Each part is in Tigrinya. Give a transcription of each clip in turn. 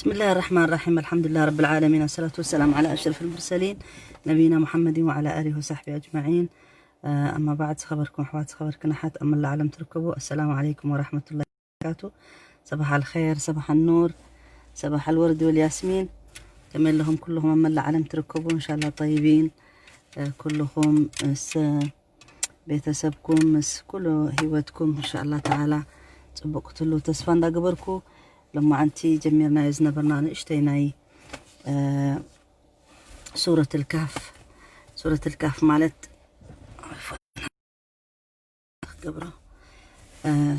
بسم الله الرحمن الرحيم. الحمد لله رب العالمين، والصلاة والسلام على أشرف المرسلين، نبينا محمد وعلى آله وصحبه أجمعين. أما بعد، ዝኸበርኩም ኣሕዋት፣ ዝኸበርክን ኣሓት ኣብ መላእ ዓለም ትርከቡ፣ السلام عليكم ورحمة الله وبركاته. صباح الخير، صباح النور، صباح الورد والياسمين. ከመይ ኣለኹም ኩልኹም ኣብ መላእ ዓለም ትርከቡ? إن شاء الله طيبين. ኩልኹም ምስ ቤተሰብኩም፣ ምስ ኩሉ ህይወትኩም إن شاء الله تعالى ጽቡቕ ክትህልዉ ተስፋ እንዳገበርኩ፣ ሎማዓንቲ ጀሚርናዮ ዝነበርና ንእሽተይ ናይ ሱረት الكهف، ሱረት الكهف ማለት ክገብሮ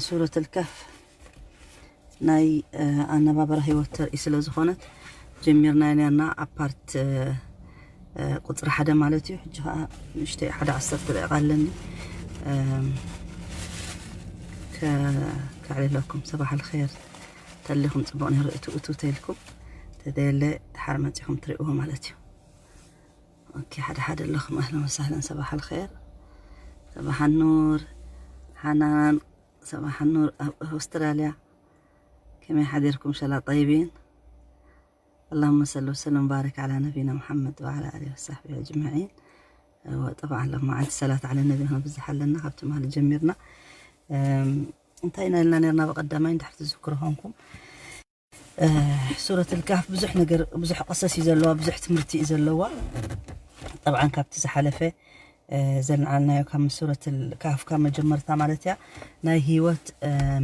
ሱረት الكهف ናይ ኣነባብራ ህይወት ተርኢ ስለ ዝኾነት ጀሚርናዮ ነርና ኣብ ፓርት ቁፅሪ ሓደ ማለት እዩ። ሕጂ ከዓ ንእሽተይ ሓደ ዓሰርተ ደቂቃ ኣለኒ። ከዕልለኩም። صباح الخير ተሊኹም ፅቡቕ ነይሩ። እቱ እቱ ተይልኩም ተደየለ ድሓር መፂኹም ትሪእዎ ማለት እዩ። ኦኬ፣ ሓደ ሓደ ኣለኹም። ኣህለን ወሳህለን፣ صباح الخير፣ صباح النور። ሓናን صباح النور ኣብ ኣውስትራልያ። ከመይ ሓዲርኩም? إن شاء الله طيبين. اللهم صل وسلم وبارك على نبينا محمد وعلى آله وصحبه أجمعين. طبعا ሎማዓንቲ ሰላት على النبي ክንብዝሕ ኣለና፣ ካብ ትማሊ ጀሚርና። እንታይ ኢና ኢልና ነርና ብቐዳማይ እንድሕር ትዝክሩ ኾንኩም? ሱረት الكهف ብዙሕ ነገር፣ ብዙሕ ቀሰስ እዩ ዘለዋ፣ ብዙሕ ትምህርቲ እዩ ዘለዋ። طبعا ካብቲ ዝሓለፈ ዘልዓልናዮ ካብ ሱረት الكهف ካብ መጀመርታ ማለት እያ ናይ ህይወት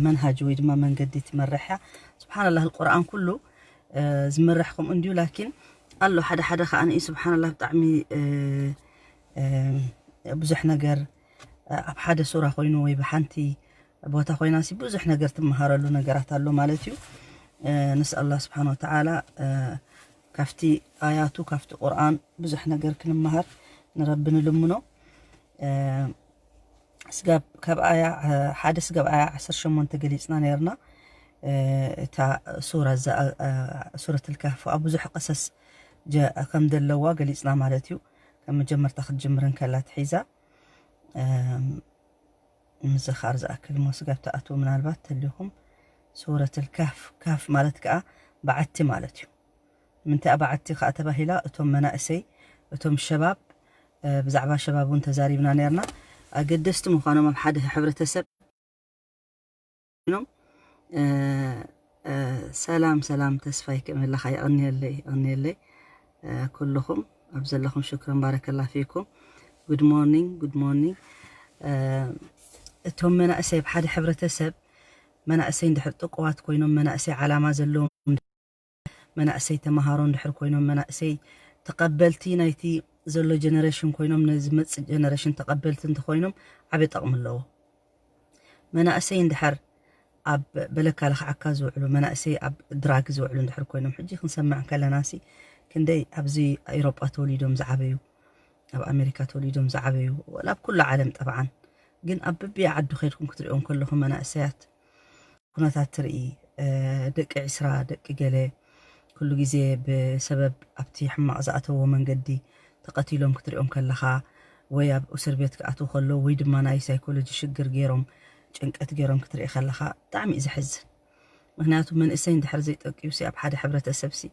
መንሃጅ ወይ ድማ መንገዲ ትመርሕ እያ። سبحان الله القرآن ኩሉ ዝምራሕ ከምኡ እንድዩ። ላኪን ኣሎ ሓደ ሓደ ከዓ ንኢ سبحان الله ብጣዕሚ ብዙሕ ነገር ኣብ ሓደ ሱራ ኮይኑ ወይ ብሓንቲ ቦታ ኮይና ሲ ብዙሕ ነገር ትመሃረሉ ነገራት ኣሎ ማለት እዩ። نسأل الله سبحانه وتعالى ካብቲ ኣያቱ ካብቲ ቁርኣን ብዙሕ ነገር ክንመሃር ንረቢ ንልምኖ። ስጋብ ካብ ኣያ ሓደ ስጋብ ኣያ ዓሰርተ ሸሞንተ ገሊፅና ነርና። እታ ሱራ እዛ ሱረት الكهف ኣብ ብዙሕ ቀሰስ ከም ዘለዋ ገሊፅና ማለት እዩ። ካብ መጀመርታ ክትጅምር እንከላ ትሒዛ ምዝኻር ዝኣክል እሞ ስጋብ ትኣትዉ ምናልባት ተሊኹም ሱረት الكهف፣ ካፍ ማለት ከዓ በዓቲ ማለት እዩ። ምንታይ በዓቲ ከዓ ተባሂላ? እቶም መናእሰይ፣ እቶም ሸባብ፣ ብዛዕባ ሸባብ እውን ተዛሪብና ነርና። ኣገደስቲ ምዃኖም ኣብ ሓደ ሕብረተሰብ ኮይኖም። ሰላም ሰላም ተስፋይ፣ ከመይ ኣለኻ? የቐንየለይ፣ የቐንየለይ ኩልኹም ኣብ ዘለኹም ሽክርን ባረከላ ፊኩም። Good morning፣ good morning። እቶም መናእሰይ ኣብ ሓደ ሕብረተሰብ መናእሰይ እንድሕር ጥቁዋት ኮይኖም፣ መናእሰይ ዓላማ ዘለዎም፣ መናእሰይ ተምሃሮ እንድሕር ኮይኖም፣ መናእሰይ ተቐበልቲ ናይቲ ዘሎ ጀነሬሽን ኮይኖም፣ ነዚ መፅእ ጀነሬሽን ተቐበልቲ እንተኮይኖም ዓብዪ ጠቕሚ ኣለዎ። መናእሰይ እንድሕር ኣብ በለካ ለኽዓካ ዝውዕሉ፣ መናእሰይ ኣብ ድራግ ዝውዕሉ እንድሕር ኮይኖም፣ ሕጂ ክንሰምዕ ከለና ሲ ክንደይ ኣብዚ ኤውሮጳ ተወሊዶም ዝዓበዩ፣ ኣብ ኣሜሪካ ተወሊዶም ዝዓበዩ፣ ወላ ኣብ ኩሉ ዓለም ጠብዓን፣ ግን ኣብ በቢያ ዓዱ ከይድኩም ክትሪኦም ከለኹም መናእሰያት ኩነታት ትርኢ። ደቂ ዒስራ ደቂ ገለ ኩሉ ግዜ ብሰበብ ኣብቲ ሕማቕ ዝኣተዎ መንገዲ ተቐቲሎም ክትሪኦም ከለኻ፣ ወይ ኣብ እስር ቤት ክኣትዉ ከለዉ፣ ወይ ድማ ናይ ሳይኮሎጂ ሽግር ገይሮም፣ ጭንቀት ገይሮም ክትርኢ ከለኻ ብጣዕሚ እዩ ዘሕዝን። ምክንያቱ መንእሰይ እንድሕር ዘይጠቅዩ ሲ ኣብ ሓደ ሕብረተሰብ ሲ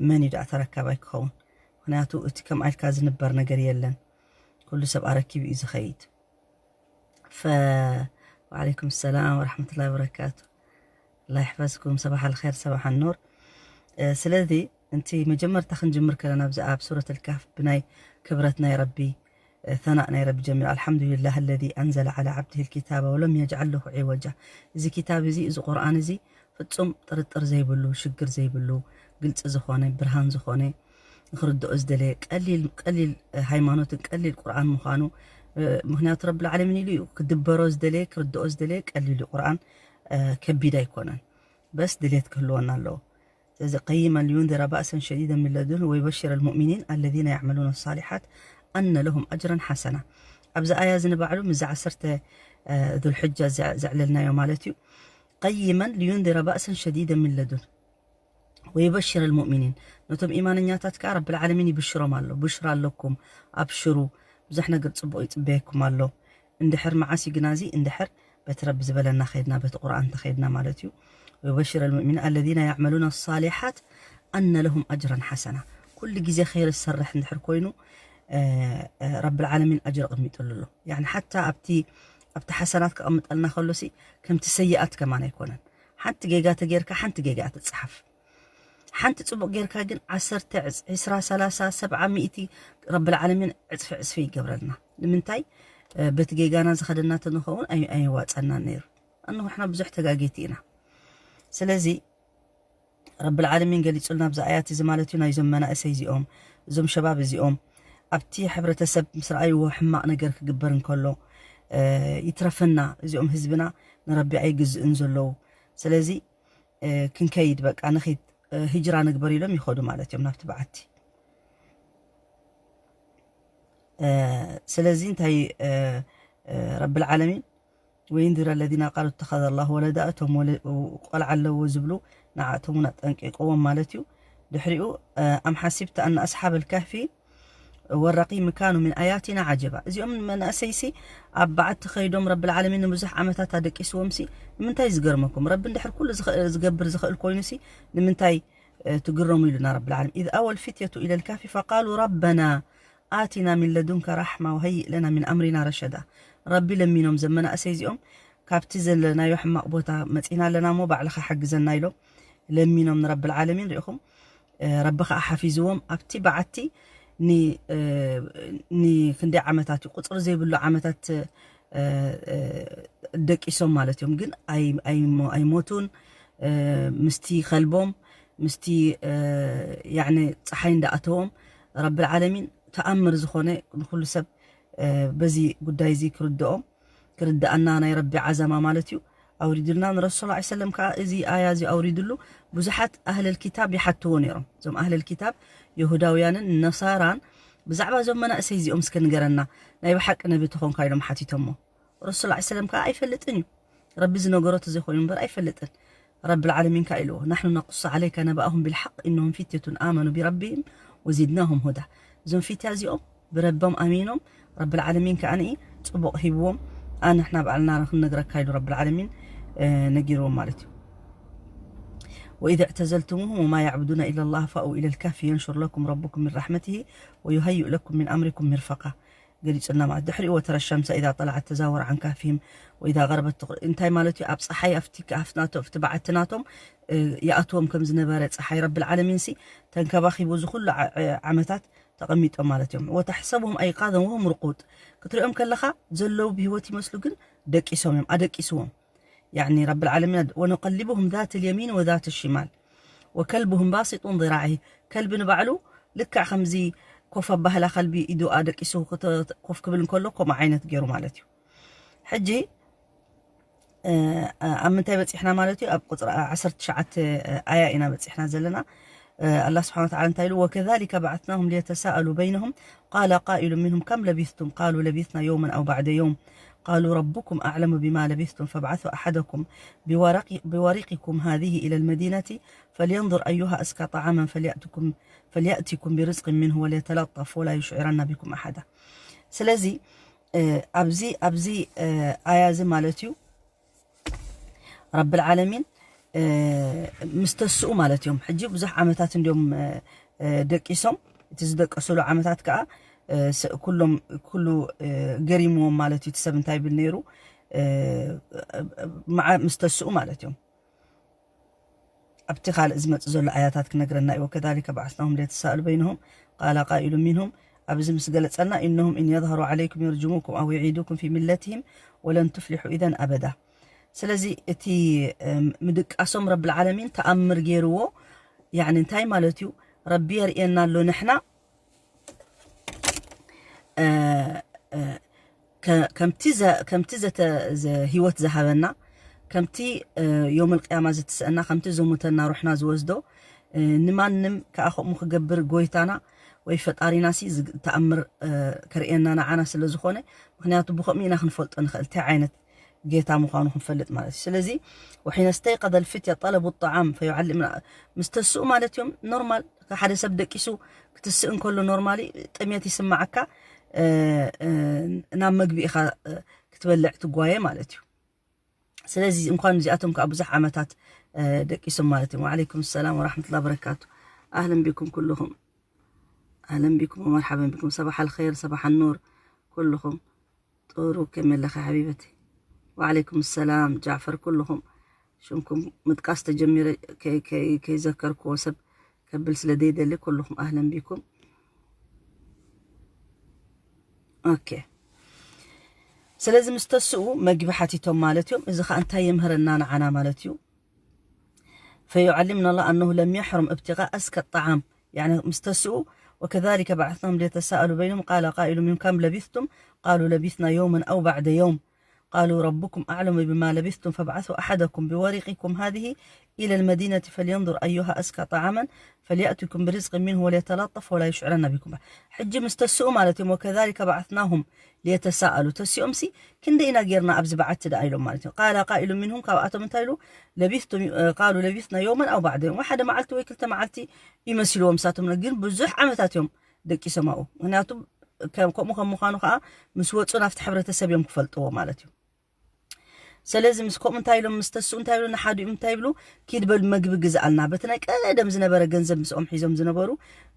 መን እዩ ደኣ ተረካባይ ክኸውን? ምክንያቱ እቲ ከምኣ ኢልካ ዝንበር ነገር የለን። ኩሉ ሰብ ኣረኪቡ እዩ ዝኸይድ። ف وعليكم السلام ورحمة الله وبركاته. الله يحفظكم، صباح الخير، صباح النور. ስለዚ እንቲ መጀመርታ ክንጅምር ከለና ኣብዚ ኣብ ሱረት الكهف ብናይ ክብረት ናይ ረቢ ثناء ናይ ረቢ ጀሚሩ። الحمد لله الذي أنزل على عبده الكتاب ولم يجعل له عوجا። እዚ ኪታብ እዚ፣ እዚ ቁርኣን እዚ ፍጹም ጥርጥር ዘይብሉ፣ ሽግር ዘይብሉ፣ ግልፂ ዝኾነ፣ ብርሃን ዝኾነ፣ ንክርድኦ ዝደለየ ቀሊል ቀሊል ሃይማኖትን ቀሊል ቁርኣን ምዃኑ። ምክንያቱ ረብል ዓለሚን ኢሉ እዩ ክድበሮ ዝደለየ፣ ክርድኦ ዝደለየ ቀሊል እዩ። ቁርኣን ከቢድ ኣይኮነን፣ በስ ድሌት ክህልወና ኣለዎ። ስለዚ قيما لينذر بأسا شديدا من لدنه ويبشر المؤمنين الذين يعملون الصالحات أن لهم أجرا حسنا። ኣብዚ ኣያ እዚ ንባዕሉ ምስዚ ዓሰርተ ذوالحجة ዘዕለልናዮ ማለት እዩ። قيما لينذر بأسا شديدا من لدنه ويبشر المؤمنين። ነቶም ኢማነኛታት ከዓ ረብል ዓለሚን ይብሽሮም ኣሎ። ብሽራ ኣለኩም፣ ኣብሽሩ፣ ብዙሕ ነገር ፅቡቕ ይፅበየኩም ኣሎ። እንድሕር መዓስ እዩ ግና እዚ? እንድሕር በቲ ረቢ ዝበለና ከይድና፣ በቲ ቁርኣን እንተኸይድና ማለት እዩ። ويبشر المؤمنين الذين يعملون الصالحات أن لهم أجرا حسنا. ኩሉ ግዜ ኸይር ዝሰርሕ እንድሕር ኮይኑ ረቢ ዓለሚን ኣጅር ኣቐሚጥሉ ኣሎ። ያኒ ሓታ ኣብቲ ኣብቲ ሓሰናት ከቐምጠልና ከሎሲ ከምቲ ሰይኣት ከማን ኣይኮነን። ሓንቲ ጌጋ ተጌርካ ሓንቲ ጌጋ ትጽሓፍ። ሓንቲ ጽቡቕ ጌርካ ግን ዓሰርተ፣ ዕስራ፣ ሰላሳ፣ ሰብዓ፣ ሚእቲ ረብል ዓለሚን ዕጽፊ ዕጽፊ ይገብረልና። ንምንታይ በቲ ጌጋና ዝኸደና ተንኸውን ኣይዋጸናን ነይሩ። ኣንሕና ብዙሕ ተጋጌቲ ኢና። ስለዚ ረብል ዓለሚን ገሊጹልና ኣብዚ ኣያት እዚ ማለት እዩ ናይዞም መናእሰይ እዚኦም እዞም ሸባብ እዚኦም ኣብቲ ሕብረተሰብ ምስ ረኣይዎ ሕማቕ ነገር ክግበር እንከሎ ይትረፈና እዚኦም ህዝብና ንረቢ ኣይግዝእን ዘለዉ። ስለዚ ክንከይድ በቃ ንኺድ ሂጅራ ንግበር ኢሎም ይኸዱ ማለት እዮም ናብቲ በዓቲ። ስለዚ እንታይ ረብል ዓለሚን وينذر الذين قالوا اتخذ الله ولدا እቶም ቆልዓ ኣለዎ ዝብሉ ንዓእቶም እውን ኣጠንቂቅዎም ማለት እዩ። ድሕሪኡ أم حسبت أن أصحاب الكهف والرقيم كانوا من آياتنا عجبا እዚኦም መናእሰይሲ ኣብ በዓቲ ኸይዶም ረብል ዓለሚን ንብዙሕ ዓመታት ኣደቂስዎም ሲ ንምንታይ ዝገርመኩም? ረቢ እንድሕር ኩሉ ዝገብር ዝኽእል ኮይኑ ሲ ንምንታይ ትግረሙ ኢሉና ረብል ዓለሚን إذ أوى الفتية إلى الكهف فقالوا ربنا آتنا من لدنك رحمة وهيئ لنا من أمرنا رشدا ረቢ ለሚኖም ዘመናእሰይ እዚኦም ካብቲ ዘለናዮ ሕማቕ ቦታ መጺና ኣለና እሞ ባዕልኻ ሓግዘና ኢሎም ለሚኖም ንረብል ዓለሚን ሪኢኹም። ረቢ ከዓ ሓፊዝዎም ኣብቲ በዓቲ ንክንደይ ዓመታት እዩ ቁፅሪ ዘይብሉ ዓመታት ደቂሶም ማለት እዮም። ግን ኣይሞቱን። ምስቲ ከልቦም ምስቲ ያኒ ፀሓይ እንዳኣተዎም ረብል ዓለሚን ተኣምር ዝኾነ ንኩሉ ሰብ በዚ ጉዳይ እዚ ክርድኦም ክርድኣና ናይ ረቢ ዓዛማ ማለት እዩ ኣውሪዱልና። ንረሱል ሰለም ከዓ እዚ ኣያ እዚ ኣውሪዱሉ ብዙሓት ኣህለል ኪታብ ይሓትዎ ነይሮም። እዞም ኣህለል ኪታብ የሁዳውያንን ነሳራን ብዛዕባ እዞም መናእሰይ እዚኦም እስከ ንገረና ናይ ብሓቂ ነቢ ተኾንካ ኢሎም ሓቲቶሞ። ረሱል ሰለም ከዓ ኣይፈልጥን እዩ ረቢ ዝነገሮ ተዘይኮይኑ እምበር ኣይፈልጥን። ረብል ዓለሚን ከዓ ኢልዎ نحن نقص عليك نبأهم بالحق إنهم فتية آمنوا بربهم وزدناهم هدى እዞም ፊትያ እዚኦም ብረቦም ኣሚኖም ረብል ዓለሚን ከዓ ንኢ ፅቡቕ ሂብዎም ኣንሕና ባዕልና ክንነግረካ ኢሉ ረብል ዓለሚን ነጊርዎም ማለት እዩ። وإذ اعتزلتموهم وما يعبدون إلا الله فأووا إلى الكهف ينشر لكم ربكم من رحمته ويهيئ لكم من أمركم مرفقا ገሊጹልና ማለት ድሕሪኡ وترى الشمس إذا طلعت تزاور عن كهفهم وإذا غربت እንታይ ማለት እዩ ኣብ ፀሓይ ኣብቲ ካህፍ ናቶም ኣብቲ በዓቲ ናቶም ይኣትዎም ከም ዝነበረ ፀሓይ ረብል ዓለሚን ሲ ተንከባኺቡ እዚ ኩሉ ዓመታት ተቐሚጦም ማለት እዮም። وتحسبهم أيقاظا وهم رقود ክትሪኦም ከለኻ ዘለዉ ብህይወት ይመስሉ ግን ደቂሶም እዮም ኣደቂስዎም። يعني رب العالمين ونقلبهم ذات اليمين وذات الشمال وكلبهم باسط ذراعيه ከልቢ ንባዕሉ ልክዕ ከምዚ ኮፍ ኣባህላ ከልቢ ኢዱ ኣደቂሱ ኮፍ ክብል እንከሎ ከምኡ ዓይነት ገይሩ ማለት እዩ። ሕጂ ኣብ ምንታይ በፂሕና ማለት እዩ? ኣብ ቁፅሪ ዓሰርተ ትሽዓተ ኣያ ኢና በፂሕና ዘለና። ኣላ ስብሓን ወተዓላ እንታይ ኢሉ? وكذلك بعثناهم ليتساءلوا بينهم قال قائل منهم كم لبثتم قالوا لبثنا يوما أو بعض يوم قالوا ربكم أعلم بما لبثتم فابعثوا أحدكم بورقكم هذه إلى المدينة فلينظر أيها أزكى طعاما فليأتكم فليأتكم برزق منه وليتلطف ولا يشعرن بكم أحدا ስለዚ ኣብዚ ኣብዚ ኣያ እዚ ማለት እዩ ረብል ዓለሚን ምስ ተስኡ ማለት እዮም። ሕጂ ብዙሕ ዓመታት እንዲዮም ደቂሶም። እቲ ዝደቀስሉ ዓመታት ከዓ ኩሎም ኩሉ ገሪምዎም ማለት እዩ። እቲ ሰብ እንታይ ይብል ነይሩ ምስ ተስኡ ማለት እዮም። ኣብቲ ካልእ ዝመጽእ ዘሎ ኣያታት ክነግረና እዩ። وكذلك بعثناهم ليتساءلوا بينهم قال قائل منهم ኣብዚ ምስ ገለጸልና إنهم إن يظهروا عليكم يرجموكم أو يعيدوكم في ملتهم ولن تفلحوا إذا أبدا ስለዚ እቲ ምድቃሶም ረብል ዓለሚን ተኣምር ገይርዎ። ያኒ እንታይ ማለት እዩ? ረቢ የርእየና ኣሎ ንሕና ከምቲ ከምቲ ዘተ ህይወት ዝሃበና ከምቲ ዮም ልቅያማ ዝትስአና ከምቲ ዘሙተና ሩሕና ዝወስዶ ንማንም ከዓ ከምኡ ክገብር ጎይታና ወይ ፈጣሪና ሲ ተኣምር ከርእየና ንዓና ስለ ዝኾነ ምክንያቱ ብከምኡ ኢና ክንፈልጦ ንኽእል እንታይ ዓይነት ጌታ ምዃኑ ክንፈልጥ ማለት እዩ። ስለዚ وحين استيقظ الفتية طلبوا الطعام فيعلم ምስ ተስኡ ማለት እዮም ኖርማል ሓደ ሰብ ደቂሱ ክትስእ እንከሎ ኖርማሊ ጥሜት ይስማዓካ ናብ መግቢ ኢኻ ክትበልዕ ትጓየ ማለት እዩ። ስለዚ እንኳን እዚኣቶም ከዓ ብዙሕ ዓመታት ደቂሶም ማለት እዮም። ወዓለይኩም ሰላም ወራሕመቱላ በረካቱ። ኣህለን ቢኩም ኩልኹም። ኣህለን ቢኩም ወመርሓበን ቢኩም። ሰባሕ ኣልኸይር፣ ሰባሕ ኑር ኩልኹም። ጥሩ ከመይ ኣለኻ ሓቢበቲ? ወዓለይኩም ሰላም ጃዕፈር ኩልኹም። ሽምኩም ምጥቃስ ተጀሚረ ከይዘከርክዎ ሰብ ከብል ስለ ዘይደሊ ኩልኹም ኣህለን ቢኩም። ኦኬ። ስለዚ ምስ ተስኡ መግቢ ሓቲቶም ማለት እዮም። እዚ ኸዓ እንታይ የምህረና ንዓና ማለት እዩ? فيعلمنا الله أنه لم يحرم ابتغاء أزكى الطعام. يعني مستسؤ، وكذلك بعثناهم ليتساءلوا بينهم قال قائل منهم كم لبثتم؟ قالوا لبثنا يوما أو بعد يوم. قالوا ربكم أعلم بما لبثتم فابعثوا أحدكم بورقكم هذه إلى المدينة فلينظر أيها أزكى طعاما فليأتكم برزق منه وليتلطف ولا يشعرن بكم. ሕጂ ምስ ተስኡ ማለት እዮም። وكذلك بعثناهم ليتساءلوا፣ ተሲኦም ሲ ክንደይ ኢና ጌርና ኣብዚ በዓቲ ደኣ ኢሎም ማለት እዩ። قال قائل منهم፣ ካብኣቶም እንታይ ኢሉ? لبثتم، قالوا لبثنا يوما أو بعض يوم፣ ሓደ መዓልቲ ወይ ክልተ መዓልቲ ይመሲልዎም ንሳቶም፣ ግን ብዙሕ ዓመታት እዮም ደቂሶም ኣብኡ። ምክንያቱ ከምኡ ከም ምዃኑ ከዓ ምስ ወፁ ናብቲ ሕብረተሰብ እዮም ክፈልጥዎ ማለት እዩ። ስለዚ ምስ ከምኡ እንታይ ኢሎም ምስ ተስኡ እንታይ ኢሉ ንሓዲኡ እንታይ ይብሉ? ኪድ በሉ መግቢ ግዝኣልና። በቲ ናይ ቀደም ዝነበረ ገንዘብ ምስኦም ሒዞም ዝነበሩ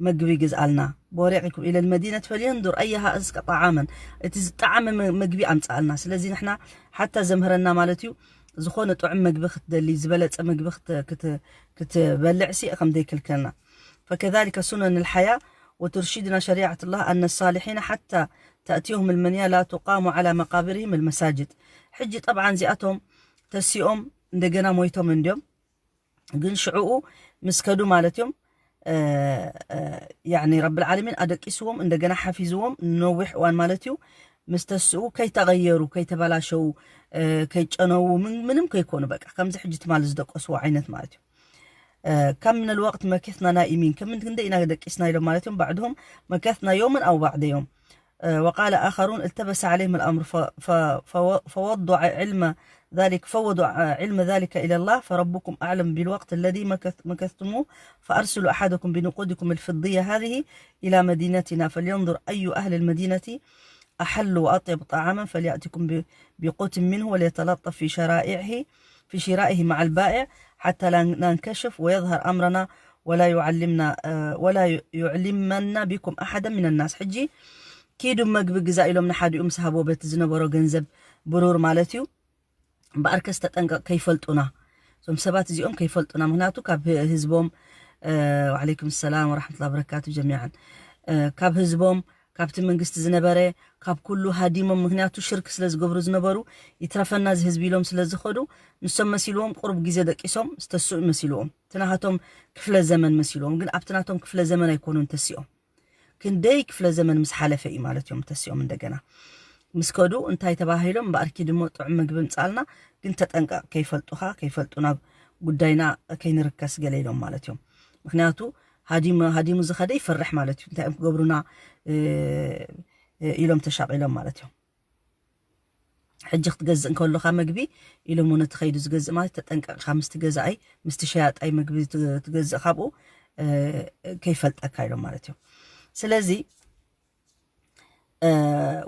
መግቢ ግዝኣልና። بورقكم إلى المدينة فلينظر أيها أزكى طعاما، እቲ ዝጠዓመ መግቢ ኣምፅኣልና። ስለዚ ንሕና ሓታ ዘምህረና ማለት እዩ። ዝኾነ ጥዑም መግቢ ክትደሊ፣ ዝበለፀ መግቢ ክትበልዕ ሲ ከም ዘይክልከልና። فكذلك سنن الحياة وترشدنا شريعة الله أن الصالحين حتى تأتيهم المنية لا تقام على مقابرهم المساجد. ሕጂ ጠብዓን እዚኣቶም ተሲኦም እንደገና ሞይቶም እንድዮም፣ ግን ሽዕኡ ምስ ከዱ ማለት እዮም። ያኒ ረብል ዓለሚን ኣደቂስዎም እንደገና ሓፊዝዎም ንነዊሕ እዋን ማለት እዩ። ምስ ተስኡ ከይተቐየሩ፣ ከይተበላሸው፣ ከይጨነዉ፣ ምንም ከይኮኑ፣ በቃ ከምዚ ሕጂ ትማሊ ዝደቀስዎ ዓይነት ማለት እዩ። كم من الوقت مكثنا نائمين، ከም ክንደይ ኢና ደቂስና ኢሎም ማለት እዮም። بعضهم مكثنا يوما أو بعض يوم. وقال آخرون التبس عليهم الأمر فوضع علم ذلك فوضع علم ذلك إلى الله فربكم أعلم بالوقت الذي مكثتموه فأرسلوا أحدكم بنقودكم الفضية هذه إلى مدينتنا فلينظر أي أهل المدينة أحل وأطيب طعاما فليأتكم بقوت منه وليتلطف في شرائعه في شرائه مع البائع حتى لا ننكشف ويظهر أمرنا ولا يعلمنا ولا يعلمن بكم أحدا من الناس. ሕጂ ኪዱ መግቢ ግዛ ኢሎም ንሓዲኡ ምስ ሃቦ በቲ ዝነበሮ ገንዘብ ብሩር ማለት እዩ። እምበኣርከስ ተጠንቀቕ ከይፈልጡና፣ እዞም ሰባት እዚኦም ከይፈልጡና። ምክንያቱ ካብ ህዝቦም፣ ወዓለይኩም ሰላም ወራሕመቱላ በረካቱ ጀሚዓን፣ ካብ ህዝቦም ካብቲ መንግስቲ ዝነበረ ካብ ኩሉ ሃዲሞም። ምክንያቱ ሽርክ ስለ ዝገብሩ ዝነበሩ ይትረፈና እዚ ህዝቢ ኢሎም ስለ ዝኸዱ ንሶም መሲልዎም ቁሩብ ግዜ ደቂሶም ዝተስኡ መሲልዎም፣ እቲ ናሃቶም ክፍለ ዘመን መሲልዎም። ግን ኣብቲ ናቶም ክፍለ ዘመን ኣይኮኑን ተሲኦም። ክንደይ ክፍለ ዘመን ምስ ሓለፈ እዩ ማለት እዮም ተሲኦም እንደገና ምስ ከዱ እንታይ ተባሂሎም እምበኣርኪ ድሞ ጥዑም ምግቢ ምጻልና ግን ተጠንቀቕ ከይፈልጡኻ ከይፈልጡና ጉዳይና ከይንርከስ ገለ ኢሎም ማለት እዮም። ምክንያቱ ሃዲሙ ሃዲሙ ዝኸደ ይፈርሕ ማለት እዩ። እንታይ እዮም ክገብሩና ኢሎም ተሻቒሎም ማለት እዮም። ሕጂ ክትገዝእ እንከሎኻ መግቢ ኢሎም እውን እቲ ከይዱ ዝገዝእ ማለት ተጠንቀቕኻ ምስቲ ገዛኣይ ምስቲ ሸያጣይ መግቢ ትገዝእ ካብኡ ከይፈልጠካ ኢሎም ማለት እዮም። ስለዚ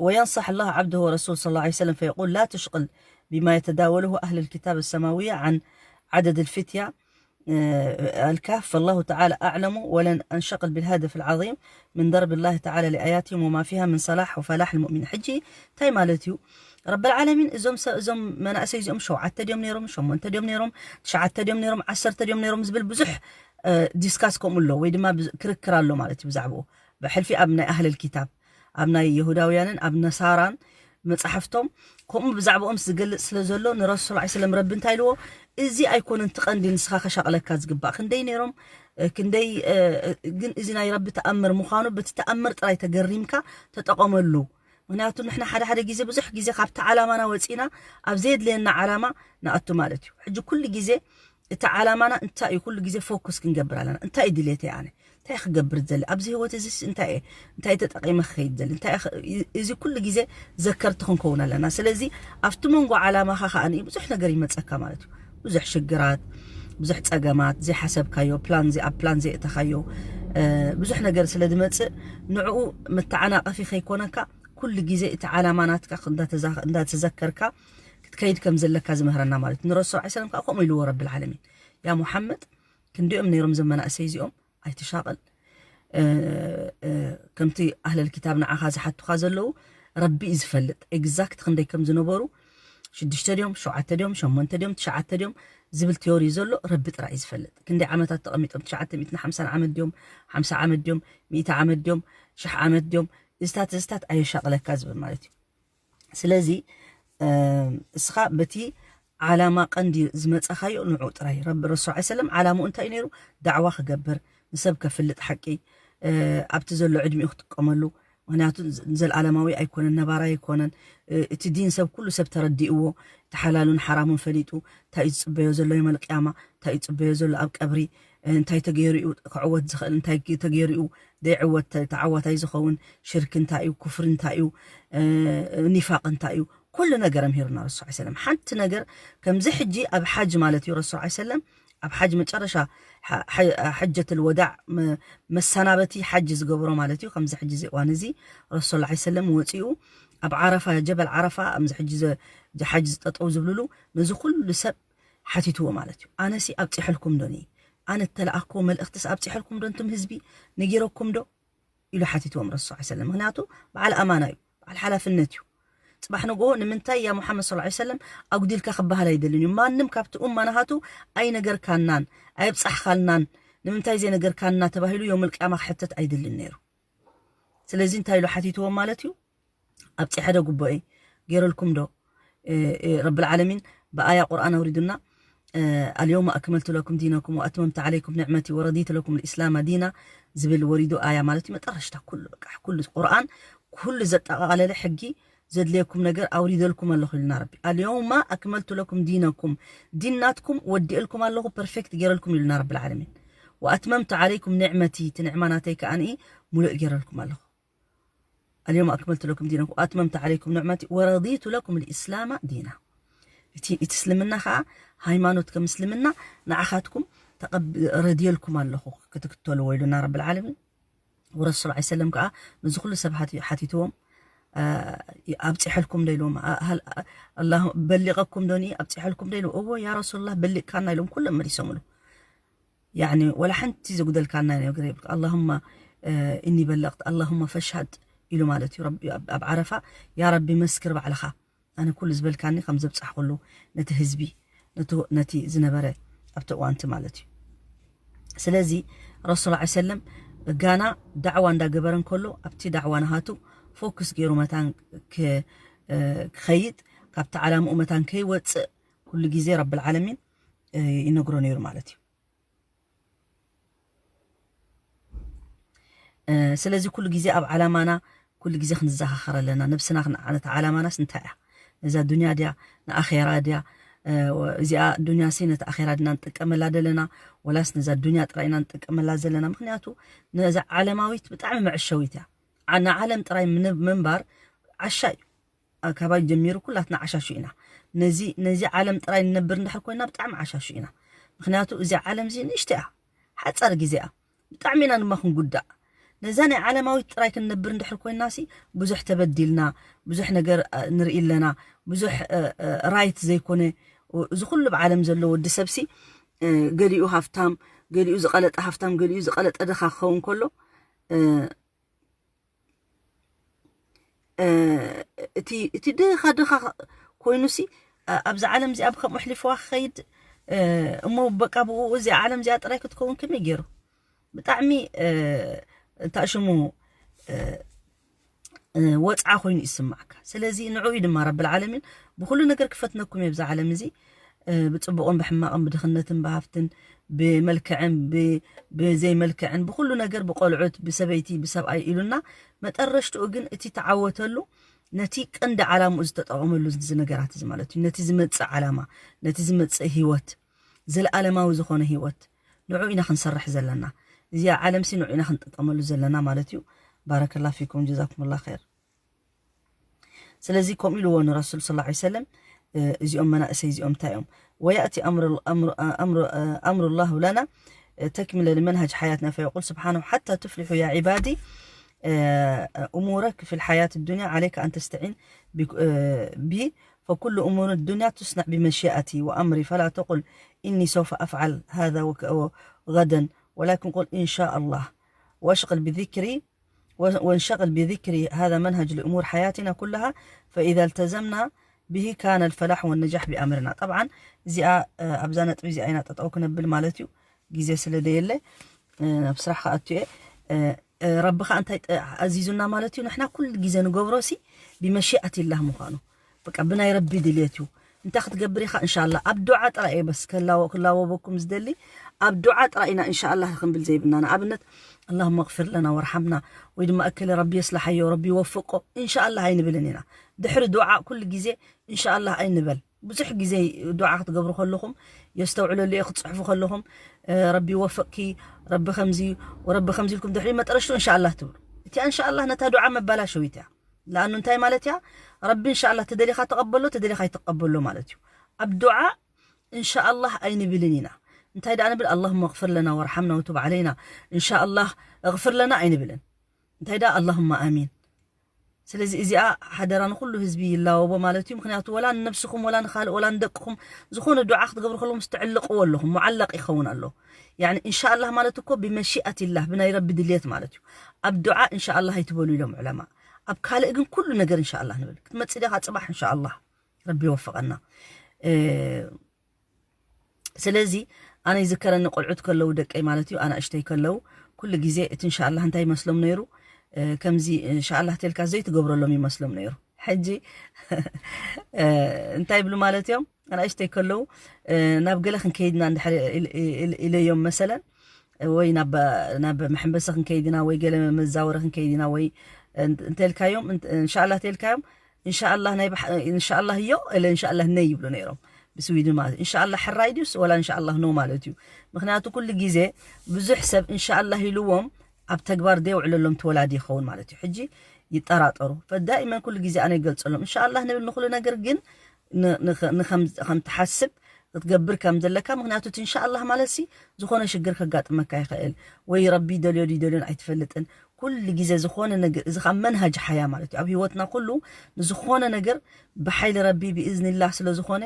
وينصح الله عبده ورسوله صلى الله عليه وسلم فيقول لا تشغل بما يتداوله أهل الكتاب السماوية عن عدد الفتية الكهف فالله تعالى أعلم ولن أنشغل بالهدف العظيم من ضرب الله تعالى لآياتهم وما فيها من صلاح وفلاح المؤمن. ሕጂ እንታይ ማለት እዩ? ረብል ዓለሚን እዞም ሰብ እዞም መናእሰይ እዚኦም ሸውዓተ ድዮም ነይሮም ሸሞንተ ድዮም ነይሮም ትሽዓተ ድዮም ነይሮም ዓሰርተ ድዮም ነይሮም ዝብል ብዙሕ ዲስካስ ከምኡ ኣሎ ወይ ድማ ክርክር ኣሎ ማለት እዩ ብዛዕባኡ ብሕልፊ ኣብ ናይ ኣህለል ኪታብ ኣብ ናይ የሁዳውያንን ኣብ ነሳራን መጻሕፍቶም ከምኡ ብዛዕባኦም ዝገልጽ ስለ ዘሎ ንረሱል ላ ሰለም ረቢ እንታይ ኢልዎ እዚ ኣይኮነን ትቐንዲ ንስኻ ከሻቕለካ ዝግባእ ክንደይ ነይሮም ክንደይ ግን እዚ ናይ ረቢ ተኣምር ምዃኑ በቲ ተኣምር ጥራይ ተገሪምካ ተጠቐመሉ። ምክንያቱ ንሕና ሓደ ሓደ ግዜ ብዙሕ ግዜ ካብቲ ዓላማና ወፂና ኣብ ዘየድለየና ዓላማ ንኣቱ ማለት እዩ። ሕጂ ኩሉ ግዜ እቲ ዓላማና እንታይ እዩ ኩሉ ግዜ ፎኩስ ክንገብር ኣለና። እንታይ እዩ ድሌተይ ኣነ እንታይ ክገብር ዘለ ኣብዚ ህይወት እዚ እንታይ እየ እንታይ ተጠቂመ ክኸይድ ዘለ እንታይ እዚ ኩሉ ግዜ ዘከርቲ ክንከውን ኣለና። ስለዚ ኣብቲ መንጎ ዓላማኻ ከዓ ብዙሕ ነገር ይመፀካ ማለት እዩ። ብዙሕ ሽግራት ብዙሕ ፀገማት ዘይሓሰብካዮ ፕላን ኣብ ፕላን ዘይእተኻዮ ብዙሕ ነገር ስለ ዝመፅእ ንዕኡ መተዓናቐፊ ከይኮነካ ኩሉ ግዜ እቲ ዓላማ ናትካ እንዳተዘከርካ ክትከይድ ከም ዘለካ ዝምህረና ማለት እዩ። ንረሱል ላ ሰለም ከዓ ከምኡ ኢልዎ ረብል ዓለሚን ያ ሙሓመድ፣ ክንዲኦም ነይሮም ዘመናእሰይ እዚኦም ኣይትሻቐል። ከምቲ ኣህለል ኪታብ ንዓኻ ዝሓቱኻ ዘለዉ ረቢ እዩ ዝፈልጥ፣ ኤግዛክት ክንደይ ከም ዝነበሩ፣ ሽዱሽተ ድዮም፣ ሸውዓተ ድዮም፣ ሸሞንተ ድዮም፣ ትሽዓተ ድዮም ዝብል ቴዎሪ ዘሎ ረቢ ጥራይ እዩ ዝፈልጥ። ክንደይ ዓመታት ተቐሚጦም፣ ትሽዓተ ሚእትን ሓምሳን ዓመት ድዮም፣ ሓምሳ ዓመት ድዮም፣ ሚእቲ ዓመት ድዮም፣ ሽሕ ዓመት ድዮም፣ እዝታት እዝታት ኣየሻቕለካ ዝብል ማለት እዩ። ስለዚ እስኻ በቲ ዓላማ ቀንዲ ዝመፀኻዮ ንዑ ጥራይ። ረቢ ረሱል ዐ ሰለም ዓላምኡ እንታይ እዩ ነይሩ? ዳዕዋ ክገብር፣ ንሰብ ከፍልጥ ሓቂ፣ ኣብቲ ዘሎ ዕድሚኡ ክጥቀመሉ። ምክንያቱ ዘልኣለማዊ ኣይኮነን፣ ነባራይ ኣይኮነን። እቲ ዲን ሰብ ኩሉ ሰብ ተረዲእዎ፣ እቲ ሓላሉን ሓራሙን ፈሊጡ፣ እንታይ እዩ ዝፅበዮ ዘሎ የመል ቅያማ፣ እንታይ እዩ ዝፅበዮ ዘሎ ኣብ ቀብሪ፣ እንታይ ተገይሩ እዩ ክዕወት ዝኽእል፣ እንታይ ተገይሩ እዩ ዘይዕወት፣ ተዓዋታይ ዝኸውን፣ ሽርክ እንታይ እዩ፣ ኩፍሪ እንታይ እዩ፣ ኒፋቅ እንታይ እዩ፣ ኩሉ ነገር ኣምሂሩና ረሱል ዐ ሰለም። ሓንቲ ነገር ከምዚ ሕጂ ኣብ ሓጅ ማለት እዩ ረሱል ዐ ሰለም ኣብ ሓጅ መጨረሻ ሓጀትል ወዳዕ መሰናበቲ ሓጅ ዝገብሮ ማለት እዩ። ከምዚ ሕጂ እዚ እዋን እዚ ረሱል ዐ ሰለም ወፂኡ ኣብ ዓረፋ፣ ጀበል ዓረፋ፣ ኣብዚ ሕጂ ሓጅ ዝጠጠው ዝብልሉ ነዚ ኩሉ ሰብ ሓቲትዎ ማለት እዩ። ኣነሲ ኣብፂሐልኩም ዶ? ኣነ እተለኣክዎ መልእክትስ ኣብፂሐልኩም ዶ? እንቱም ህዝቢ ነጊረኩም ዶ ኢሉ ሓቲትዎም ረሱል ዐ ሰለም። ምክንያቱ በዓል ኣማና እዩ፣ በዓል ሓላፍነት እዩ። ፅባሕ ንግሆ ንምንታይ ያ ሙሓመድ ሰለላሁ ዐለይሂ ወሰለም ኣጉዲልካ ክበሃል ኣይደልን እዩ። ማንም ካብቲ ኡማ ናሃቱ ኣይነገርካናን ኣየብፃሕካልናን ንምንታይ ዘይነገርካና ተባሂሉ የውመል ቅያማ ክሕተት ኣይደልን ነይሩ። ስለዚ እንታይ ኢሉ ሓቲትዎም ማለት እዩ? ኣብፂሐ ዶ ጉቦኤ ገይረልኩም ዶ? ረብል ዓለሚን ብኣያ ቁርኣን ኣውሪዱና። ኣልየውመ ኣክመልቱ ለኩም ዲነኩም ወኣትመምቱ ዓለይኩም ኒዕመቲ ወረዲቱ ለኩም ልእስላማ ዲና ዝብል ወሪዱ ኣያ ማለት እዩ። መጠረሽታ ኩሉ በቃ ኩሉ ቁርኣን ኩሉ ዘጠቓለለ ሕጊ ዘድልየኩም ነገር ኣውሪደልኩም ኣለኹ ኢሉና ረቢ። ኣልየውማ ኣክመልቱ ለኩም ዲነኩም፣ ዲን ናትኩም ወዲእልኩም ኣለኹ፣ ፐርፌክት ገይረልኩም ኢሉና ረብል ዓለሚን። ወኣትመምቱ ዓለይኩም ኒዕመቲ፣ እቲ ንዕማ ናተይ ከኣ ሙሉእ ገይረልኩም ኣለኹ። ኣልየውመ ኣክመልቱ ለኩም ዲነኩም ወኣትመምቱ ዓለይኩም ኒዕመቲ ወረዲቱ ለኩም ልእስላማ ዲና። እቲ እቲ እስልምና ከዓ ሃይማኖት ከም እስልምና ንዓኻትኩም ተቐብ ረድየልኩም ኣለኹ ክትክተልዎ ኢሉና ረብል ዓለሚን። ወረሱል ዐ ሰለም ከዓ ነዚ ኩሉ ሰብ ሓቲትዎም ኣብፂሐልኩም ዶ ኢልዎም፣ በሊቐኩም ዶ ኣብፂሐልኩም ዶ ኢልዎም። እዎ ያ ረሱሉላህ በሊቕካና ኢሎም ኩሎም መሊሶምሉ። ያኒ ወላ ሓንቲ ዘጉደልካና ነገር የብልካ። ኣላሁማ እኒ በለቕት ኣላሁማ ፈሽሃድ ኢሉ ማለት እዩ። ረቢ ኣብ ዓረፋ ያ ረቢ መስክር ባዕልኻ ኣነ ኩሉ ዝበልካኒ ከም ዘብፃሕኩሉ ነቲ ህዝቢ ነቲ ዝነበረ ኣብቲ እዋንቲ ማለት እዩ። ስለዚ ረሱል ዐ ሰለም ጋና ዳዕዋ እንዳገበረ እንከሎ ኣብቲ ዳዕዋ ናሃቱ ፎክስ ገይሩ መታን ክኸይድ ካብቲ ዓላምኡ መታን ከይወፅእ ኩሉ ግዜ ረብል ዓለሚን ይነግሮ ነይሩ ማለት እዩ። ስለዚ ኩሉ ግዜ ኣብ ዓላማና ኩሉ ግዜ ክንዘኻኸር ኣለና። ነብስና ክንዓነታ ዓላማናስ እንታይ እያ? ነዛ ዱንያ ድያ ንኣኼራ ድያ? እዚኣ ዱንያ ሲ ነቲ ኣኼራ ድና ንጥቀመላ ዘለና ወላስ ነዛ ዱንያ ጥራይ ኢና ንጥቀመላ ዘለና? ምክንያቱ ነዛ ዓለማዊት ብጣዕሚ መዕሸዊት እያ። ንዓለም ጥራይ ምንባር ዓሻ እዩ። ካባይ ጀሚሩ ኩላትና ዓሻሹ ኢና። ነዚ ነዚ ዓለም ጥራይ ንነብር እንድሕር ኮይና ብጣዕሚ ዓሻሹ ኢና። ምክንያቱ እዚ ዓለም እዚ ንእሽተ እያ፣ ሓፃር ግዜ እያ። ብጣዕሚ ኢና ድማ ክንጉዳእ። ነዛ ናይ ዓለማዊት ጥራይ ክንነብር እንድሕር ኮይና ሲ ብዙሕ ተበዲልና፣ ብዙሕ ነገር ንርኢ ኣለና። ብዙሕ ራይት ዘይኮነ እዚ ኩሉ ብዓለም ዘሎ ወዲ ሰብ ሲ ገሊኡ ሃፍታም፣ ገሊኡ ዝቐለጠ ሃፍታም፣ ገሊኡ ዝቐለጠ ደኻ ክኸውን ከሎ እቲ እቲ ድኻ ድኻ ኮይኑሲ ኣብዚ ዓለም እዚኣ ብከምኡ ኣሕሊፍዋ ክኸይድ እሞ በቃ ብኡ እዚኣ ዓለም እዚኣ ጥራይ ክትከውን ከመይ ገይሩ ብጣዕሚ እንታይ ሽሙ ወፅዓ ኮይኑ ይስማዕካ። ስለዚ ንዑ እዩ ድማ ረብል ዓለሚን ብኩሉ ነገር ክፈትነኩም እየ ብዛ ዓለም እዚ ብፅቡቕን ብሕማቕን ብድኽነትን ብሃፍትን ብመልክዕን ብዘይመልክዕን ብኩሉ ነገር ብቆልዑት ብሰበይቲ ብሰብኣይ ኢሉና መጠረሽትኡ ግን እቲ ተዓወተሉ ነቲ ቀንዲ ዓላምኡ ዝተጠቐመሉ እዚ ነገራት እዚ ማለት እዩ። ነቲ ዝመፅእ ዓላማ ነቲ ዝመፅእ ህይወት ዘለኣለማዊ ዝኾነ ህይወት ንዑ ኢና ክንሰርሕ ዘለና። እዚኣ ዓለምሲ ንዑ ኢና ክንጥቀመሉ ዘለና ማለት እዩ። ባረከላ ፊኩም ጀዛኩም ላ ር። ስለዚ ከምኡ ኢልዎ ንረሱል ስ ላ ሰለም እዚኦም መናእሰይ እዚኦም እንታይ እዮም ወያእቲ ኣምሩላሁ ለና ተክሚለ ልመንሃጅ ሓያትና ፈየቁል ስብሓንሁ ሓታ ትፍሊሑ ያ ዒባዲ آه، أمورك في الحياة الدنيا عليك أن تستعين بك-، آه، بي، فكل أمور الدنيا تصنع بمشيئتي وأمري، فلا تقل إني سوف أفعل هذا وك-، غدا، ولكن قل إن شاء الله، واشغل بذكري، و-، وانشغل بذكري، هذا منهج لأمور حياتنا كلها، فإذا التزمنا به كان الفلاح والنجاح بأمرنا. طبعا እዚኣ፣ እ፣ ኣብዛ ነጥቢ እዚኣ ኢና ጠጠው ክነብል ማለት እዩ። ግዜ ስለ ደየለ፣ እ፣ ናብ ስራሕ ክኣቱ እየ። እ፣ እ፣ ረቢ ኸኣ እንታይ ጠ-፣ ኣዚዙና ማለት እዩ? ንሕና ኩሉ ግዜ ንገብሮ ሲ ብመሺኣት ኢላህ ምዃኑ። በቃ ብናይ ረቢ ድልየት እዩ። እንታይ ክትገብር ኢኻ? እንሻላ ኣብ ዱዓ ጥራይ እየ በስ ከላወ-፣ ክላወበኩም ዝደሊ። ኣብ ዱዓ ጥራይ ኢና እንሻላ ክንብል ዘይብልና። ንኣብነት ኣላሁመ እግፊር ለና ወርሓምና ወይ ድማ እከለ ረቢ የስላሓዮ፣ ረቢ ይወፍቆ እንሻላ ኣይንብልን ኢና። ድሕሪ ዱዓ ኩሉ ግዜ እንሻላ ኣይንበል። ብዙሕ ግዜ ዱዓ ክትገብሩ ከለኹም የስተውዕለሉ እየ፣ ክትጽሕፉ ከለኹም፣ እ፣ ረቢ ይወፍቅኪ፣ ረቢ ከምዚ፣ ረቢ ከምዚ ኢልኩም ድሕሪ መጠረሽቱ እንሻላ ትብሉ። እቲኣ እንሻላ ነታ ዱዓ መባላሸዊት እያ። ለኣኑ እንታይ ማለት እያ? ረቢ እንሻላ ተደሊኻ ተቐበሎ፣ ተደሊኻ ይተቐበሎ ማለት እዩ። ኣብ ዱዓ እንሻላ ኣይንብልን ኢና። እንታይ ደኣ ንብል? ኣላሁመ እግፍር ለና ወርሓምና ወቱብ ዓለይና። እንሻላ እግፍር ለና ኣይንብልን። እንታይ ደኣ? ኣላሁመ ኣሚን። ስለዚ እዚኣ ሓደራ ንኹሉ ህዝቢ ይላወቦ ማለት እዩ። ምኽንያቱ ወላ ንነብስኹም ወላ ንኻልእ ወላ ንደቅኹም ዝኾነ ዱዓ ክትገብሩ ከለኹም ዝተዕልቕዎ ኣለኹም፣ ሙዓለቕ ይኸውን ኣሎ። ያኒ እንሻላህ ማለት እኮ ብመሺኣት ኢላህ፣ ብናይ ረቢ ድልየት ማለት እዩ። ኣብ ዱዓ እንሻላህ ኣይትበሉ ኢሎም ዑለማ። ኣብ ካልእ ግን ኩሉ ነገር እንሻላህ ንብል። ክትመጽእ ዲኻ ጽባሕ እንሻላህ። ረቢ ይወፍቐና። እ፣ ስለዚ ኣነ ይዝከረኒ ቆልዑት ከለዉ ደቀይ ማለት እዩ፣ ኣናእሽተይ ከለዉ ኩሉ ግዜ እቲ እንሻላህ እንታይ ይመስሎም ነይሩ? እ፣ ከምዚ እንሻላህ ተልካ ዘይትገብረሎም ይመስሎም ነይሩ። ሕጂ፣ እ፣ እንታይ ይብሉ ማለት እዮም? ኣናእሽተይ ከለዉ፣ እ፣ ናብ ገለ ክንከይድና እንድሕር ኢል-፣ ኢል-፣ ኢለዮም መሰለን፣ ወይ ናብ፣ ናብ መሐንበሲ ክንከይድና ወይ ገለ መዛወሪ ክንከይድና ወይ እንተ-፣ እንተልካዮም፣ እንተ-፣ እንሻላህ ተልካዮም፣ እንሻላህ ናይ ባሕ-፣ እንሻላህ እዮ፣ እለ እንሻላህ ነይ ይብሉ ነይሮም። ብስዊድን ማለት እንሻላህ ሕራይ ድዩስ ወላ እንሻላህ ኖ ማለት እዩ። ምኽንያቱ ኩሉ ግዜ ብዙሕ ሰብ እንሻላህ ኢልዎም ኣብ ተግባር ደየውዕለሎም ተወላዲ ይኸውን ማለት እዩ። ሕጂ ይጠራጠሩ። ፈዳኢመን ኩሉ ግዜ ኣነ ይገልጸሎም። እንሻላህ ንብል ንኹሉ ነገር፣ ግን ን-፣ ንኸ-፣ ንኸም-፣ ከም ትሓስብ ክትገብር ከም ዘለካ። ምኽንያቱ እቲ እንሻላህ ማለት ሲ ዝኾነ ሽግር ከጋጥመካ ይኽእል። ወይ ረቢ ይደልዮ ድዩ ይደልዮን ኣይትፈልጥን። ኩሉ ግዜ ዝኾነ ነገር፣ እዚ ኸኣ መንሃጅ ሓያ ማለት እዩ። ኣብ ህይወትና ኩሉ ንዝኾነ ነገር ብሓይሊ ረቢ ብእዝኒላህ ስለ ዝኾነ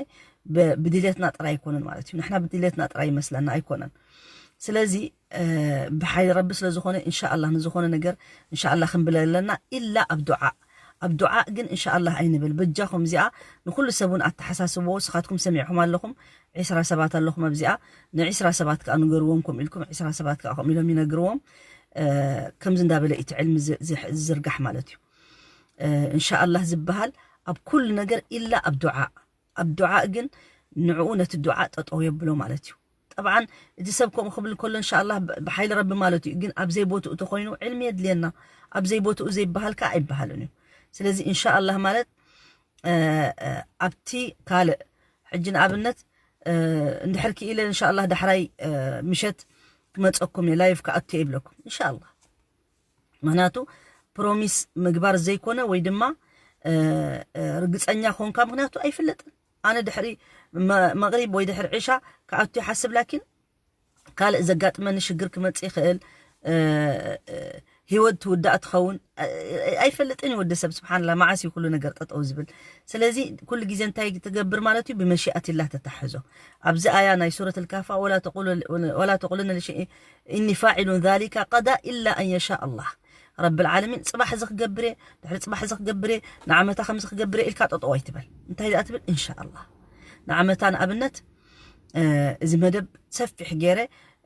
ብ-፣ ብድልየትና ጥራይ ኣይኮነን ማለት እዩ። ንሕና ብድልየትና ጥራይ ይመስለና ኣይኮነን። ስለዚ፣ እ፣ ብሓይሊ ረቢ ስለ ዝኾነ እንሻላህ ንዝኾነ ነገር እንሻላህ ክንብል ኣለና ኢላ ኣብ ዱዓ። ኣብ ዱዓ ግን እንሻላህ ኣይንበል። በጃኹም እዚኣ ንኹሉ ሰብ እውን ኣተሓሳስብዎ። ስኻትኩም ሰሚዕኹም ኣለኹም፣ ዒስራ ሰባት ኣለኹም ኣብዚኣ። ንዒስራ ሰባት ከኣ ንገርዎም ከምኡ ኢልኩም፣ ዒስራ ሰባት ከኣ ከምኡ ኢሎም ይነግርዎም። እ፣ ከምዚ እንዳበለ እቲ ዕልሚ ዝ-፣ ዝ-፣ ዝዝርጋሕ ማለት እዩ። እ፣ እንሻላህ ዝበሃል ኣብ ኩሉ ነገር ኢላ ኣብ ዱዓ። ኣብ ዱዓ ግን ንዕኡ ነቲ ዱዓ ጠጠው የብሎ ማለት እዩ። ጠብዓን እቲ ሰብ ከምኡ ክብል ከሎ እንሻላህ ብ-፣ ብሓይሊ ረቢ ማለት እዩ። ግን ኣብ ዘይቦትኡ ተኾይኑ ዕልሚ የድልየና። ኣብ ዘይቦትኡ ዘይበሃል ከኣ ኣይበሃልን እዩ። ስለዚ እንሻላህ ማለት፣ እ፣ እ፣ ኣብቲ ካልእ ሕጂ ንኣብነት፣ እ፣ እንድሕር ክኢለ እንሻላህ ዳሕራይ፣ እ፣ ምሸት ክመጸኩም እየ፣ ላይቭ ክኣቱ እየ ይብለኩም እንሻላህ። ምኽንያቱ ፕሮሚስ ምግባር ዘይኮነ ወይ ድማ፣ እ፣ እ፣ ርግጸኛ ኮንካ፣ ምኽንያቱ ኣይፍለጥን። ኣነ ድሕሪ መ-፣ መቕሪብ ወይ ድሕሪ ዕሻ ክኣቱ ይሓስብ፣ ላኪን ካልእ ዘጋጥመኒ ሽግር ክመጽእ ይኽእል፣ እ፣ እ፣ ህይወት ትውዳእ ትኸውን፣ እ፣ እ፣ ኣይፈልጥን እዩ ወዲ ሰብ። ስብሓንላ፣ መዓስ እዩ ኩሉ ነገር ጠጠው ዝብል? ስለዚ ኩሉ ግዜ እንታይ ትገብር ማለት እዩ? ብመሺኣት ኢላህ ተታሕዞ። ኣብዚ ኣያ ናይ ሱረት ኣልካፋ፣ ወላ ተቁሉ-፣ ወላ ተቁሉነ ሊሸይእ ኢኒ ፋዒሉን ዛሊካ ቀዳ ኢላ ኣን የሻ ኣላህ። ረብል ዓለሚን ጽባሕ እዚ ክገብር እየ፣ ድሕሪ ጽባሕ እዚ ክገብር እየ፣ ንዓመታ ከምዚ ክገብር እየ ኢልካ ጠጠው ኣይትበል። እንታይ ደኣ ትብል? እንሻ ኣላህ። ንዓመታ ንኣብነት፣ እ፣ እዚ መደብ ሰፊሕ ገይረ፣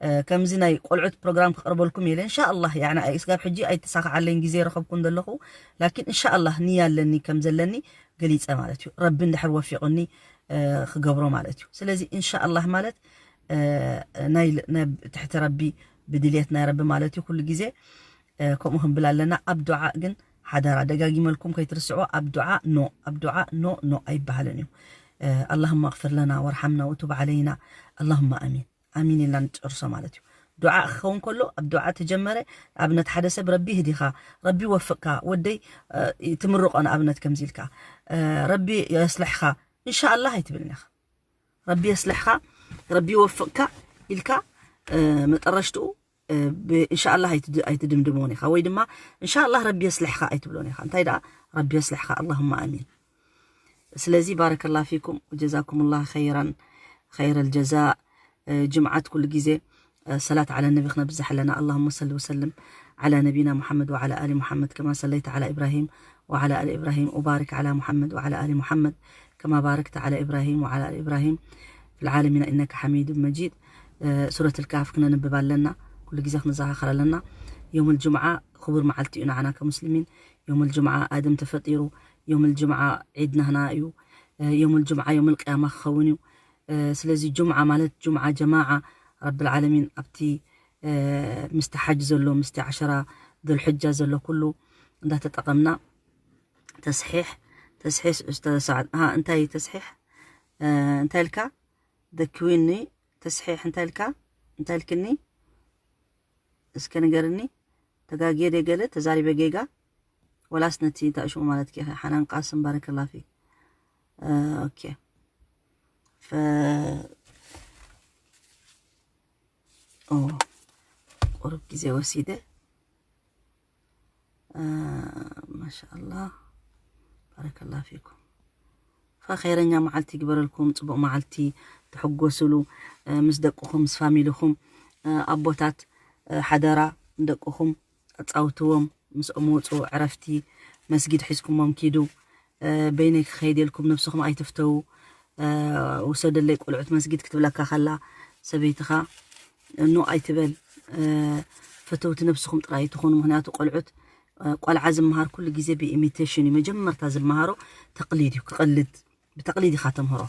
እ፣ ከምዚ ናይ ቆልዑት ፕሮግራም ክቐርበልኩም እየ ኢለ። እንሻ ኣላህ፣ ያዕኒ፣ ኣይ-፣ ስጋብ ሕጂ ኣይተሳኽዓለይን ግዜ ረኸብኩን ዘለኹ። ላኪን እንሻ ኣላህ ንያ ኣለኒ ከም ዘለኒ ገሊጸ ማለት እዩ። ረቢ እንድሕር ወፊቑኒ፣ እ፣ ክገብሮ ማለት እዩ። ስለዚ እንሻ ኣላህ ማለት፣ እ፣ ናይ ል-፣ ናይ ትሕቲ ረቢ ብድልየት ናይ ረቢ ማለት እዩ። ኩሉ ግዜ፣ እ፣ ከምኡ ክንብል ኣለና። ኣብ ዱዓ ግን ሓደራ ደጋጊመልኩም ከይትርስዕዎ። ኣብ ዱዓ ኖ፣ ኣብ ዱዓ ኖ፣ ኖ ኣይበሃልን እዩ። እ፣ ኣላሁመ ኣግፊር ለና ወርሓምና ወቱብ ዓለይና። ኣላሁመ ኣሚን። ኣሚን ኢልና ንጨርሶ ማለት እዩ። ዱዓ ክኸውን ከሎ፣ ኣብ ዱዓ ተጀመረ። ኣብነት ሓደ ሰብ ረቢ ይህዲኻ፣ ረቢ ይወፍቅካ፣ ወደይ፣ እ፣ ትምርቆ ንኣብነት ከምዚ ኢልካ፣ እ፣ ረቢ የስልሕኻ፣ እንሻ ኣላህ ኣይትብልን ኢኻ። ረቢ የስልሕኻ፣ ረቢ ይወፍቅካ ኢልካ፣ እ፣ መጠረሽትኡ እንሻላ ኣይትድምድሞን ኢኻ፣ ወይ ድማ እንሻላ ረቢ የስልሕካ ኣይትብሎን ኢኻ። እንታይ ደኣ ረቢ የስልሕካ፣ ኣላሁማ ኣሚን። ስለዚ ባረከላ ፊኩም ወጀዛኩም ላ ኸይራን ኸይረ ልጀዛ። ጅምዓት ኩሉ ግዜ ሰላት ዓለ ነቢ ክነብዝሕ ኣለና። ኣላሁመ ሰሊ ወሰልም ዓላ ነቢና ሙሓመድ ወዓላ ኣሊ ሙሓመድ ከማ ሰለይተ ዓላ ኢብራሂም ወዓላ ኣሊ ኢብራሂም ወባሪክ ዓላ ሙሓመድ ወዓላ ኣሊ ሙሓመድ ከማ ባረክተ ዓላ ኢብራሂም ወዓላ ኣሊ ኢብራሂም ፊልዓለሚና ኢነካ ሓሚዱ መጂድ። ሱረት ልካፍ ክነንብብ ኣለና። ኩሉ ግዜ ክንዘኻኸር ኣለና። ዮም ልጅምዓ ክቡር መዓልቲ እዩ ንዓና ከሙስሊሚን። ዮም ልጅምዓ ኣደም ተፈጢሩ። ዮም ልጅምዓ ዒድ ናህና እዩ። ዮም ልጅምዓ ዮም ልቅያማ ክኸውን እዩ። ስለዚ ጅምዓ ማለት ጅምዓ ጀማዓ ረብል ዓለሚን ኣብቲ ምስቲ ሓጅ ዘሎ ምስቲ ዓሸራ ዱልሕጃ ዘሎ ኩሉ እንዳተጠቐምና ተስሒሕ ተስሒሕ ኡስታዝ ሰዓድ። ኣሃ፣ እንታይ ተስሒሕ? እንታይ ኢልካ? ደክዊኒ ተስሒሕ እንታይ ኢልካ? እንታይ ኢልክኒ? እስከ ንገርኒ። ተጋግየ ደ ገለ ተዛሪበ ጌጋ? ወላስ ነቲ እንታይ ሽሙ ማለት ከ ሓናን ቃስም ባረከላ ፊክ። ኦኬ። ፈ ኦ ቁሩብ ግዜ ወሲደ። ማሻኣላህ ባረከላ ፊኩም። ፈኸይረኛ መዓልቲ ይግበረልኩም፣ ጽቡቕ መዓልቲ ትሕጎስሉ ምስ ደቅኹም ምስ ፋሚልኹም። ኣቦታት ሓደራ ንደቅኹም ኣጻውትዎም፣ ምስኦም ውጹ ዕረፍቲ መስጊድ ሒዝኩሞም ኪዱ። በይነይ ክኸይድ የልኩም ነብስኹም ኣይትፍተዉ። ውሰደለይ ቆልዑት መስጊድ ክትብለካ ከላ ሰበይትኻ ኖ ኣይትበል። ፈተውቲ ነብስኹም ጥራይ ትኾኑ። ምክንያቱ ቆልዑት ቆልዓ ዝመሃር ኩሉ ግዜ ብኢሚቴሽን እዩ። መጀመርታ ዝመሃሮ ተቅሊድ እዩ። ክቐልድ ብተቅሊድ ኢኻ ተምህሮ።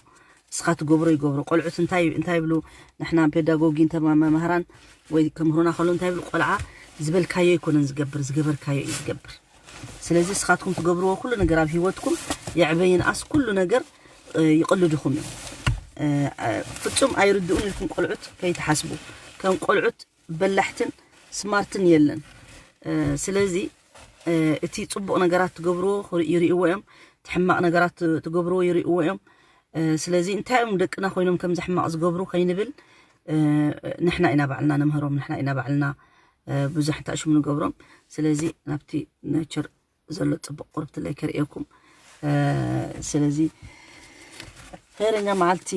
እስኻ ትገብሮ ይገብሮ። ቆልዑት እንታይ እንታይ ይብሉ? ንሕና ፔዳጎጊ እንተ መምህራን ወይ ከምህሩና ከሎ እንታይ ይብሉ? ቆልዓ ዝበልካዮ ኣይኮነን ዝገብር፣ ዝገበርካዮ እዩ ዝገብር። ስለዚ እስኻትኩም ትገብርዎ ኩሉ ነገር ኣብ ህይወትኩም የዕበይን ኣስ ኩሉ ነገር ይቕልድኹም እዮም። ፍጹም ኣይርድኡን ኢልኩም ቆልዑት ከይትሓስቡ። ከም ቆልዑት በላሕትን ስማርትን የለን። ስለዚ እቲ ጽቡቕ ነገራት ትገብርዎ ይርእይዎ እዮም፣ እቲ ሕማቕ ነገራት ትገብርዎ ይርእይዎ እዮም። ስለዚ እንታይ እዮም ደቅና ኮይኖም ከምዚ ሕማቕ ዝገብሩ ከይንብል ንሕና ኢና ባዕልና ነምህሮም፣ ንሕና ኢና ባዕልና ብዙሕ እንታይ ሽሙ ንገብሮም። ስለዚ ናብቲ ነቸር ዘሎ ጽቡቕ ቁርብትለይ ከርእየኩም። ስለዚ ኸይረኛ መዓልቲ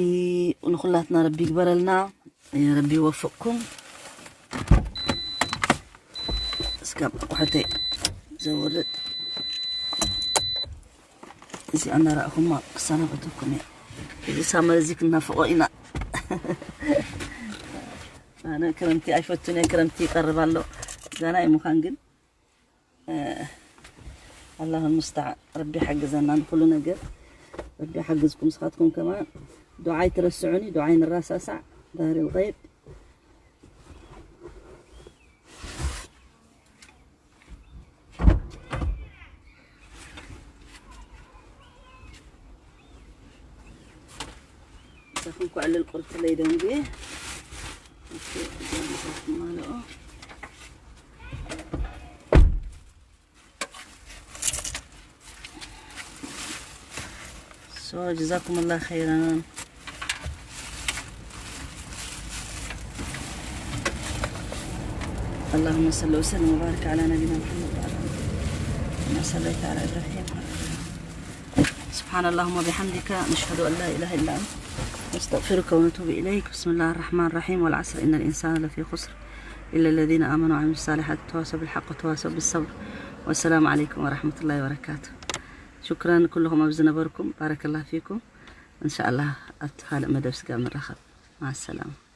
ንኹላትና ረቢ ይግበረልና፣ ረቢ ይወፍቕኩም። እስከ ኣቑሑተይ ዘውርድ እዚ ኣናራእኹማ ክሰናበተኩም እየ። እዚ ሳመር እዚ ክናፍቆ ኢና። ኣነ ክረምቲ ኣይፈቱን እየ፣ ክረምቲ ይቀርብ ኣሎ። ገና ይምዃን ግን ኣላሁ ልሙስተዓን። ረቢ ሓግዘና ንኩሉ ነገር። ረቢ ሓግዝኩም። ንስኻትኩም ከማን ዱዓይ ትረስዑኒ፣ ዱዓይ ንራሳሳዕ። ዳህሪ ልቀይብ እዛ ክንኳዕ ልል ቁርት ለይ ደንጉ። እሺ፣ እዛ ማለኦ። So جزاكم الله خيرا. اللهم صل وسلم وبارك على نبينا محمد وعلى آله كما صليت على إبراهيم وعلى آل إبراهيم. سبحان اللهم وبحمدك، نشهد أن لا إله إلا أنت، نستغفرك ونتوب إليك. بسم الله الرحمن الرحيم. والعصر إن الإنسان لفي خسر إلا الذين آمنوا وعملوا الصالحات وتواصوا بالحق وتواصوا بالصبر. والسلام عليكم ورحمة الله وبركاته. شكرا كلكم ኣብ ዝነበርኩም، بارك الله فيكم. إن شاء الله ኣብቲ ካልእ መደብ ስጋብ ንራኸብ። مع السلامة.